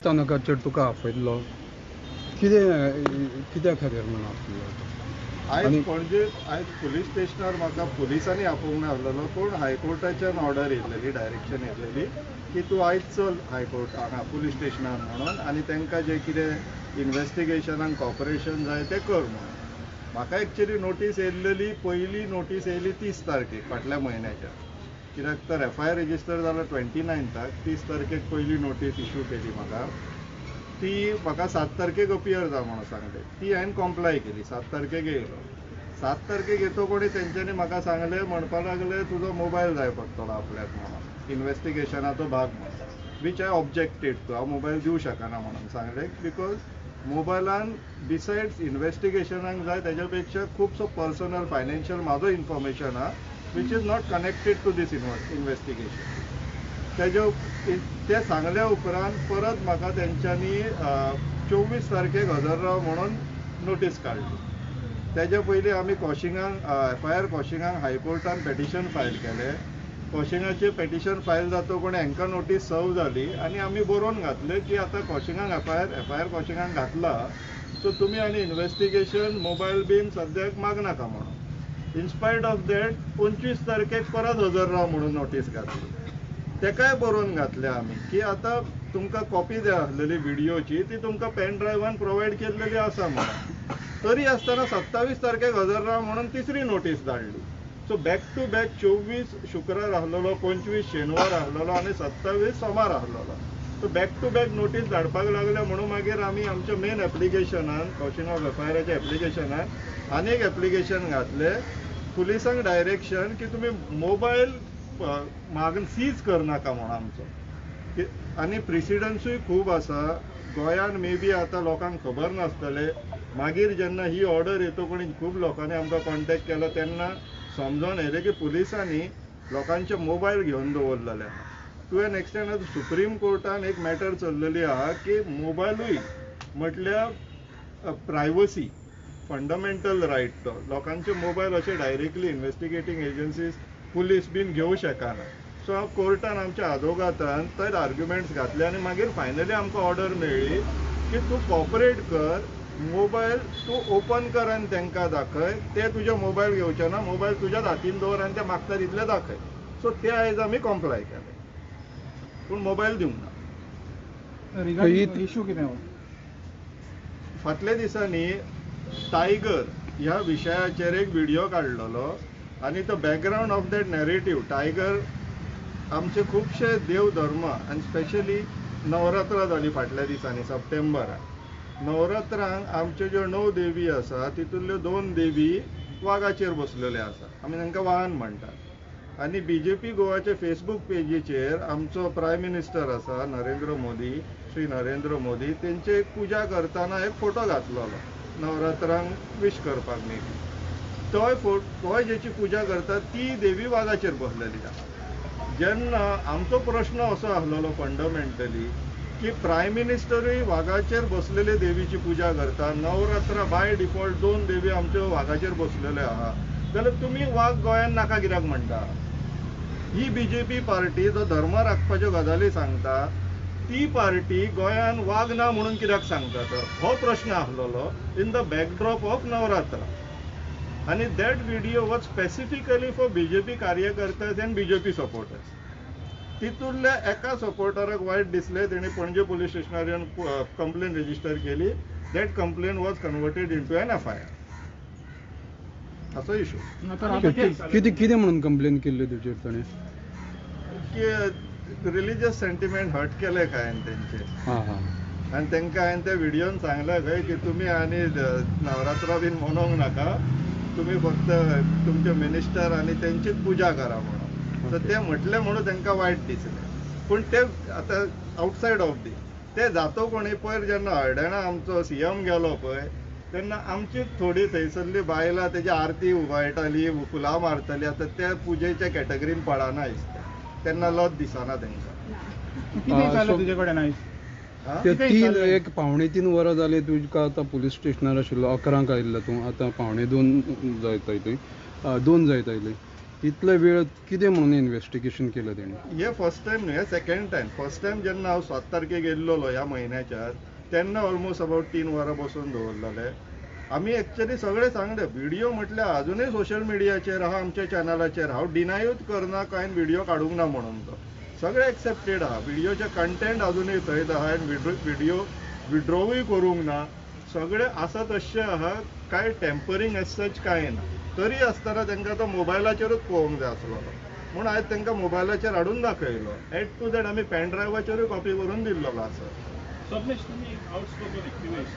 स्थानकाचेर तुका आपयल्लो कितें कित्या खातीर म्हणून आपयल्लो? आयज पणजे आयज पुलीस स्टेशनार म्हाका पुलिसांनी आपोवंक नासलेलो, पूण हायकोर्टाच्यान ऑर्डर येयलेली, डायरेक्शन येयलेली की तूं आयज चल हायकोर्ट हांगा पुलीस स्टेशनार म्हणून आनी तांकां जें कितें इन्वेस्टिगेशनाक कॉपरेशन जाय तें कर म्हणून. म्हाका एक्चुअली नोटीस येयलेली, पयली नोटीस येयली 30 तारखेक फाटल्या म्हयन्याच्या, कित्याक तर एफ I R register जालो 29थाक, 30 तारखेक पयली नोटीस इशू केली म्हाका. ती म्हाका 7 तारखेक अपियर जा म्हणून सांगलें, ती हांवें कॉम्प्लाय केली. 7 तारखेक येयलो. 7 तारखेक येतो कोणी तेंच्यांनी म्हाका सांगलें, म्हणपाक लागले तुजो मोबायल जाय पडटलो आपल्याक म्हणून, इन्वेस्टिगेशनाचो भाग म्हणून, which I objected to. हांव मोबायल दिवं शकना म्हणून सांगलें, because मोबायलान बिसायड्स इन्वेस्टिगेशनाक जाय तेज्या पेक्षा खुबसो पर्सनल फायनान्शियल म्हाजो इन्फॉर्मेशन आहा which is not connected to this investigation. तेज्या ते सांगल्या उपरांत परत म्हाका तेंच्यांनी 24 तारखेक हजर राव म्हणून नोटीस काडली. तेज्या पयलीं आमी कॉशिंगाक एफ I R कॉशिंगाक हायकोर्टान पेटिशन फायल केलें. कॉशिंगाचें पेटिशन फायल जातो कोणी हांकां नोटीस सर्व जाली आनी आमी बरोवन घातलें की आतां कॉशिंगाक एफ I R कॉशिंगाक घातला, सो तुमी आनी इन्वेस्टिगेशन मोबायल बीन सद्याक मागनाका म्हणून. इनस्पायट ऑफ that 25 तारखेक परत हजर राव म्हणून नोटीस घातली. तेकाय बरोवन घातलें आमी की आतां तुमकां कॉपी जाय आसलेली व्हिडियोची ती तुमकां पेन ड्रायव्हान प्रोवायड केल्लेली आसा म्हणून. तरी आसतना 27 तारखेक हजर राव म्हणून तिसरी नोटीस धाडली. सो बॅक टू बॅक 24 शुक्रार आसलेलो, 25 शेनवार आसलेलो आनी 27 सोमार आसलेलो. So back to back notice धाडपाक लागले म्हणून मागीर आमी आमच्या मेन एप्लिकेशनान कॉशिंग ऑफ एफ I आराच्या एप्लिकेशनान आनी एक एप्लिकेशन घातलें, पुलिसांक डायरेक्शन की तुमी मोबायल मागून सीज करनाका म्हणून आमचो. आनी प्रिसिडन्सूय खूब आसा गोंयान, मे बी आतां लोकांक खबर नासतलें. मागीर जेन्ना ही ऑर्डर येतो कोणी खूब लोकांनी आमकां कॉन्टेक्ट केलो तेन्ना समजोन येयलें की पुलिसांनी लोकांचे मोबायल घेवन दवरलेले आहा. टू एन एक्सटेंट आतां सुप्रीम कोर्टान एक मॅटर चल्लेली आहा की मोबायलूय म्हटल्यार प्रायवसी फंडामेंटल रायट, तो लोकांचे मोबायल अशे डायरेक्टली इन्वेस्टिगेटींग एजन्सीज पुलीस बीन घेवं शकना. सो कोर्टान आमच्या आदवोगादान थंय आर्ग्युमेंट्स घातले आनी मागीर फायनली आमकां ऑर्डर मेळ्ळी की तूं कॉपरेट कर, मोबायल तूं ओपन कर आनी तांकां दाखय, ते तुजे मोबायल घेवचे ना, मोबायल तुज्याच हातीन दवर आनी ते मागता तितले दाखय. सो ते आयज आमी कॉम्प्लाय केले, पूण मोबायल दिवंक ना. रिगार्डिंग इशू कितें हो? फाटल्या दिसांनी टायगर ह्या विशयाचेर एक व्हिडियो काडलेलो आनी तो background of that narrative tiger आमचे खुबशे देव धर्म आनी स्पेशली नवरात्रां जाली फाटल्या दिसांनी सप्टेंबराक. नवरात्रांक आमच्यो ज्यो 9 देवी आसा तितूंतल्यो 2 देवी वागाचेर बसलेल्यो आसा, आमी तांकां वाहन म्हणटात. आनी बीजेपी गोवाचे फेसबूक पेजीचेर आमचो प्रायम मिनिस्टर आसा नरेंद्र मोदी, श्री नरेंद्र मोदी, तेंचे एक पुजा करतना एक फोटो घातलेलो नवरात्रांक विश करपाक. मे बी तोय तोय जेची पुजा करता ती देवी वागाचेर बसलेली आहा. जेन्ना आमचो प्रश्न असो आसलेलो फंडामेंटली की प्रायम मिनिस्टरूय वागाचेर बसलेले देवीची पुजा करता, नवरात्रा बाय डिफॉल्ट 2 देवी आमच्यो वागाचेर बसलेल्यो आहा, जाल्यार तुमी वाग गोंयांत नाका कित्याक म्हणटा? ही बीजेपी पार्टी जो धर्म राखपाच्यो गजाली सांगता ती पार्टी गोंयांत वाग ना म्हणून कित्याक सांगता? तर हो प्रश्न आसलेलो in the backdrop of Navratra. आनी that video was specifically for BJP कार्यकर्ते आनी बीजेपी सपोर्टर्स. तितूंतल्या एका सपोर्टराक वायट दिसलें, तेणी पणजे पुलीस स्टेशनार येवन कंप्लेन रजिस्टर केली. That complain was converted into an FIR. असो इशू. कितें कितें म्हणून कंप्लेन केल्ली तुजेर ताणें? की रिलिजियस सेंटिमेंट हर्ट केले काय तेंचे. हां हां. आनी तांकां हांवें त्या व्हिडियोन सांगलें खंय की तुमी आनी नवरात्रां बीन मनोवंक नाका, तुमी फक्त तुमचे मिनिस्टर आनी तेंचीच पुजा करा म्हणून. सो ते म्हटलें म्हणून तांकां वायट दिसलें. पूण ते आतां आवटसायड ऑफ दी ते जातो कोणी पयर जेन्ना हळदणा आमचो सीएम गेलो पळय तेन्ना आमची थोडी थंयसरली बायलां तेजी आरती उबाळटाली, फुलां मारताली. आतां ते पुजेच्या कॅटेगरीन पडना दिसता, तेन्ना लज दिसना तांकां. कितें जालें तुजे कडेन आयज? ते 2.75 वरां जालीं तुका आतां पुलीस स्टेशनार आशिल्लो, 11 आयिल्लो तूं, आतां 1:45 जायत आयली, 2 जायत आयली. इतलो वेळ कितें म्हणून इन्वेस्टिगेशन केलं तेणी? हे फर्स्ट टायम न्हू, हे सेकंड टायम. फर्स्ट टायम जेन्ना हांव 7 तारखेक येयल्लो ह्या म्हयन्याच्या तेन्ना ऑलमोस्ट अबावट 3 वरां बसून दवरलेले. आमी एक्चुअली सगळे सांगले व्हिडिओ म्हटल्यार अजुनूय सोशल मिडियाचेर आहा, आमच्या चॅनलाचेर. हांव डिनायूच करना कांय व्हिडिओ काडूंक ना म्हणून, तो सगळे एक्सेप्टेड आहा. व्हिडिओचे कंटेंट अजुनूय थंयच आहा आनी व्हिडिओ विड्रॉवूय करूंक ना, सगळे आसा तशें आहा, कांय टेम्परींग एज सच कांय ना. तरी आसतना तांकां तो मोबायलाचेरूच पळोवंक जाय आसलो म्हूण हांवें तांकां मोबायलाचेर हाडून दाखयलो. एड टू that आमी पेन ड्रायव्हाचेरूय कॉपी करून दिल्लो आसा. स्वप्नेश, तुमी आउटस्पोकन एक्टिविस्ट,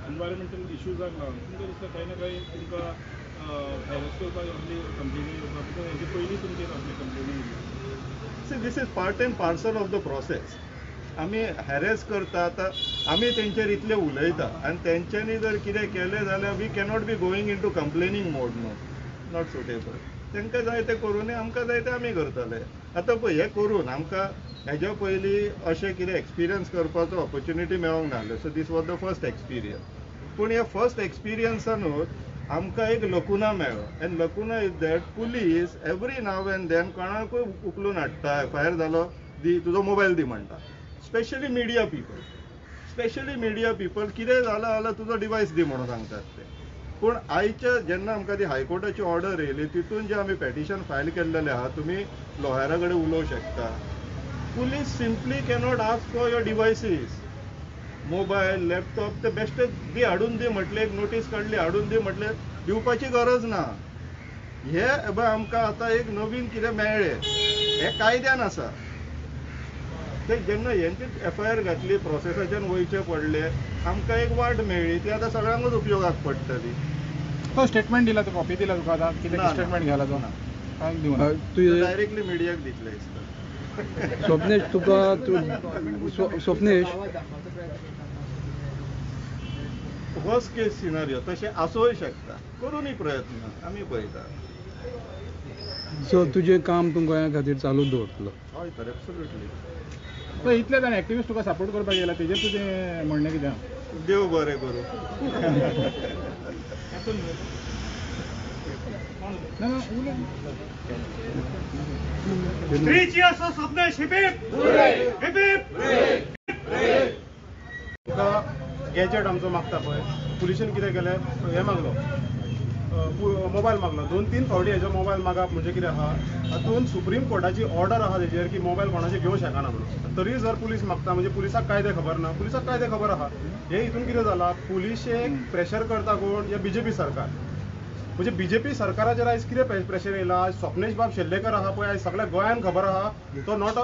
एनवायरमेंटल इश्यूजांक लागून तुमकां दिसता कांय ना कांय तुमकां हॅरस करपाक आपली कंप्लेनी येवपाक, because हेजे पयलीं तुमचेर आपली कंप्लेनी येयली. See, this is part and parcel of the process. आमी हॅरेस करता, आतां आमी तेंचेर इतले उलयता आनी तेंच्यांनी जर कितें केलें जाल्यार we cannot be going into complaining mode, न्हू, not suitable. तांकां जाय तें करूं, आमकां जाय तें आमी करतले. आतां पळय हें करून आमकां हेज्या पयलीं अशें कितें एक्सपिरियन्स करपाचो ऑपॉर्च्युनिटी मेळोंक नासलें. So this was the first experience. पूण ह्या फर्स्ट एक्सपिरियन्सानूच आमकां एक लकुना मेळ्ळो. And lacuna is that police every now and then कोणाकूय उखलून हाडटा, एफ I R जालो दी तुजो मोबायल दी म्हणटा. Specially media people, specially media people कितें जालां जाल्यार तुजो डिवायस दी म्हणून सांगतात ते. पूण आयच्या जेन्ना आमकां ती हायकोर्टाची ऑर्डर येयली तितून जें आमी पेटिशन फायल केल्लेलें आहा, तुमी लॉयरा कडेन उलोवंक शकता. Police simply cannot ask for your devices, mobile, laptop ते बेश्टे दी हाडून दी म्हटलें, एक नोटीस काडली हाडून दी म्हटलें, दिवपाची गरज ना. हे पळय आमकां आतां एक नवीन कितें मेळ्ळें, हें कायद्यान आसा. ते जेन्ना हेंची एफ I R घातली, प्रोसेसाच्यान वयचें पडलें, आमकां एक वाट मेळ्ळी, ती आतां सगळ्यांकूच उपयोगाक पडटली. तो स्टेटमेंट दिला, तो कॉपी दिला तुका आतां कितें स्टेटमेंट घाला तो? कांय दिवना, डायरेक्टली मिडियाक दितले दिसता. स्वप्नेश, तुका स्वप्नेश वर्स्ट केस सिनारियो तशें आसूंय शकता, करूनय प्रयत्न आमी पळयता. सो तुजें काम तूं गोंया खातीर चालू दवरतलो? हय तर, एब्सोल्युटली. इतले जाण एक्टिविस्ट तुका सपोर्ट करपाक गेला, तेजेर तुजें म्हणणें कितें? देव बरें करूं. गॅजेट आमचो मागता पळय, पुलिशेन कितें केलें, हें मागलो, मोबायल मागलो, 2-3 फावटी हेजो मोबायल मागप म्हणजे कितें आहा, हातून सुप्रीम कोर्टाची ऑर्डर आहा तेजेर की मोबायल कोणाचे घेवंक शकना म्हणून. तरी जर पुलीस मागता म्हणजे पुलिसाक कायदे खबर ना, पुलिसाक कायदे खबर आहा. हे हितून कितें जाला, पुलिशेक प्रेशर करता कोण, हे बीजेपी सरकार. म्हणजे बीजेपी सरकाराचेर आयज कितें प्रेशर येयला, आयज स्वप्नेश बाब शेल्लेकर आहा पळय, आयज सगळ्या गोंयांत खबर आहा, तो not a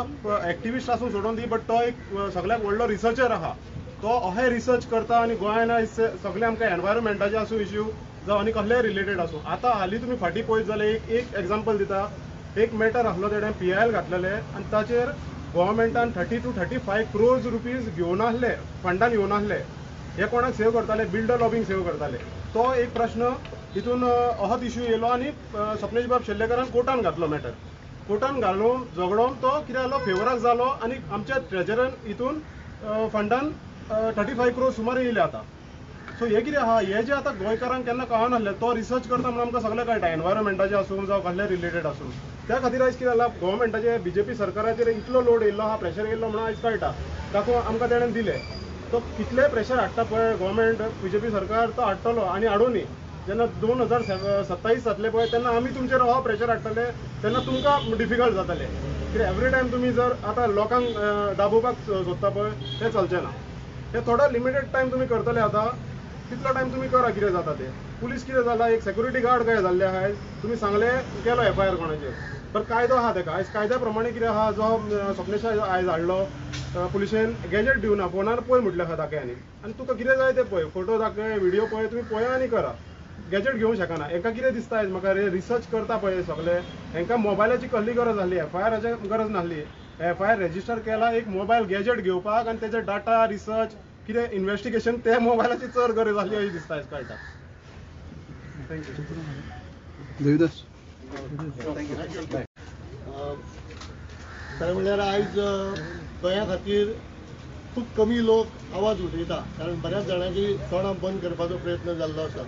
activist आसूं सोडून दी, बट तो एक सगळ्याक व्हडलो रिसर्चर आहा. तो अशें रिसर्च करता आनी गोंयांत आयज सगळे आमकां एनवायरमेंटाचे आसूं इश्यू जावं आनी कसलेय रिलेटेड आसूं. आतां हालीं तुमी फाटीं पळयत जाल्यार एक एग्जाम्पल दिता, एक मॅटर आसलो तेणें PIL घातलेलें आनी ताचेर गोवोरमेंटान 30 to 35 crores rupees घेवन आसले, फंडान घेवन आसले. हे कोणाक सेव करताले, बिल्डर लॉबींग सेव करताले. तो एक प्रश्न हितून अहोच इश्यू येयलो आनी स्वप्नेश बाब शेल्लेकरान कोर्टान घातलो मॅटर. कोर्टान घालून झगडोवन तो कितें जालो, फेवराक जालो आनी आमच्या ट्रेजरान हितून फंडान 35 crores सुमार येयले आतां. सो हे कितें आहा, हे जे आतां गोंयकारांक केन्ना कळनासलें, तो रिसर्च करता म्हणून आमकां सगळें कळटा, एनवायरमेंटाचें आसूं जावं कसलें रिलेटेड आसूं. त्या खातीर आयज कितें जालां, गोवोरमेंटाचे बीजेपी सरकाराचेर इतलो लोड येयल्लो आहा, प्रेशर येयल्लो म्हणून आयज कळटा. दाखोवन आमकां तेणें दिलें. तो कितलें प्रेशर हाडटा पळय गोवोरमेंट, बीजेपी सरकार, तो हाडटलो आनी हाडुनी. जेन्ना 2027 जातले पळय तेन्ना आमी तुमचेर हो प्रेशर हाडटले, तेन्ना तुमकां डिफिकल्ट जातलें. कित्याक एवरी टायम तुमी जर आतां लोकांक दाबोवपाक सोदता पळय तें चलचें ना. ते थोडो लिमिटेड टायम तुमी करतले आतां, तितलो टायम तुमी करा कितें जाता तें. पुलीस कितें जाला, एक सेक्युरिटी गार्ड काय जाल्ले आहा, तुमी सांगलें केलो एफ I R कोणाचेर, बट कायदो आहा तेका. आयज कायद्या प्रमाणे कितें आहा, जो स्वप्नेश आयज हाडलो पुलिशेन गॅजेट दिवना, फोनार पळय म्हटलें आहा दाखय आनी तुका कितें जाय तें पळय, फोटो दाखय, व्हिडियो पळय, तुमी पळया आनी करा. गॅजेट घेवंक शकना. हेंकां कितें दिसता आयज म्हाका, रे रिसर्च करता पळय सगळे, हेंकां मोबायलाची कसली गरज आसली, एफ I आराची गरज नासली. एफ I R register केला एक मोबायल गॅजेट घेवपाक आनी तेजे डाटा रिसर्च कितें इन्वेस्टिगेशन ते मोबायलाची चड गरज आसली अशें दिसता आयज कळटा. Thank you Devidas. खरें म्हणल्यार आयज गोंया खातीर खूब कमी लोक आवाज उठयता, कारण बऱ्याच जाणांची तोंडां बंद करपाचो प्रयत्न जाल्लो आसा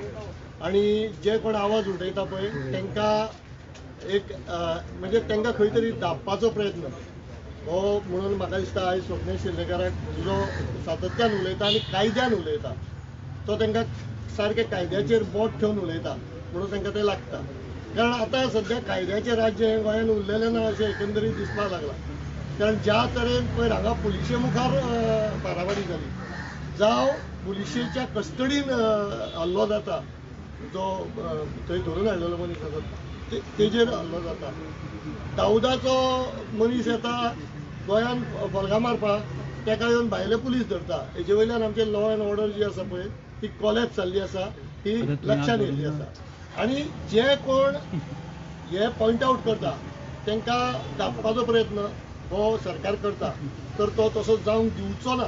आनी जे कोण आवाज उठयता पळय तांकां एक म्हणजे तांकां खंय तरी दाबपाचो प्रयत्न हो म्हणून म्हाका दिसता आयज स्वप्नेश शिर्लेकाराक जो सातत्यान उलयता आनी कायद्यान उलयता तो तांकां सारकें कायद्याचेर बोट ठेवन उलयता म्हणून तांकां तें लागता. कारण आतां सद्या कायद्याचें राज्य हें गोंयान उरलेलें ना अशें एकंदरीत दिसपाक लागलां. कारण ज्या तरेन पयर हांगा पुलिशे मुखार मारामारी जाली, जावं पुलिशेच्या कस्टडीन हल्लो जाता, जो थंय धरून हाडलेलो मनीस आसा तेजेर हल्लो जाता, दाऊदाचो मनीस येता गोंयान फोल्गां मारपाक, ताका येवन भायले पुलीस धरता. हेजे वयल्यान आमचे लॉ एंड ऑर्डर जी आसा पळय ती कॉलॅप्स जाल्ली आसा, ती लक्षांत येयल्ली आसा. आनी जे कोण हे पॉयंट आवट करता तांकां दाबपाचो प्रयत्न हो सरकार करता, तर तो तसो जावंक दिवचो ना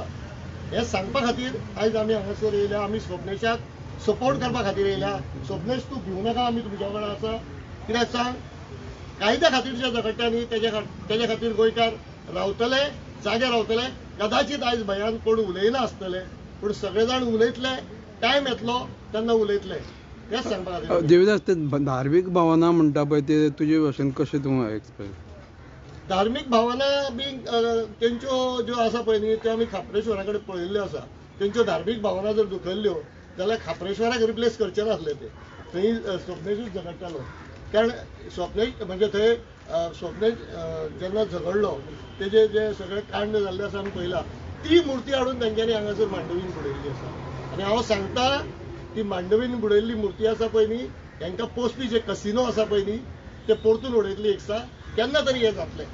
हें सांगपा खातीर आयज आमी हांगासर येयल्या. आमी स्वप्नेशाक सपोर्ट करपा खातीर येयल्या. स्वप्नेश तूं भिवू नाका, आमी तुमच्या वांगडा आसा. कित्याक सांग, कायद्या खातीर जे झगडटा न्ही तेज्या खातीर गोंयकार रावतले, जागे रावतले. कदाचित आयज भंयान कोण उलयना आसतले, पूण सगळे जाण उलयतले, टायम येतलो तेन्ना उलयतले, हेंच सांगपा खातीर. देविदास, ते धार्मीक भावना म्हणटा पळय ते तुजे भाशेन कशें तूं एक्सप्लेन? धार्मीक भावना बी तेंच्यो ज्यो आसा पळय न्ही त्यो आमी खाप्रेश्वरा कडेन पळयल्ल्यो आसा. तेंच्यो धार्मीक भावना जर दुखयल्ल्यो जाल्यार खाप्रेश्वराक रिप्लेस करचे नासले ते, थंय स्वप्नेशूच झगडटालो. कारण स्वप्नेश म्हणजे थंय स्वप्नेश जेन्ना झगडलो तेजे जे सगळे कांड जाल्ले आसा आमी पळयला, ती मुर्ती हाडून तेंच्यांनी हांगासर मांडवीन बुडयल्ली आसा. आनी हांव सांगता ती मांडवीन बुडयल्ली मुर्ती आसा पळय न्ही, हेंकां पोसपी जे कसिनो आसा पळय न्ही ते परतून उडयतली एक दिसा, केन्ना तरी हें जातलें.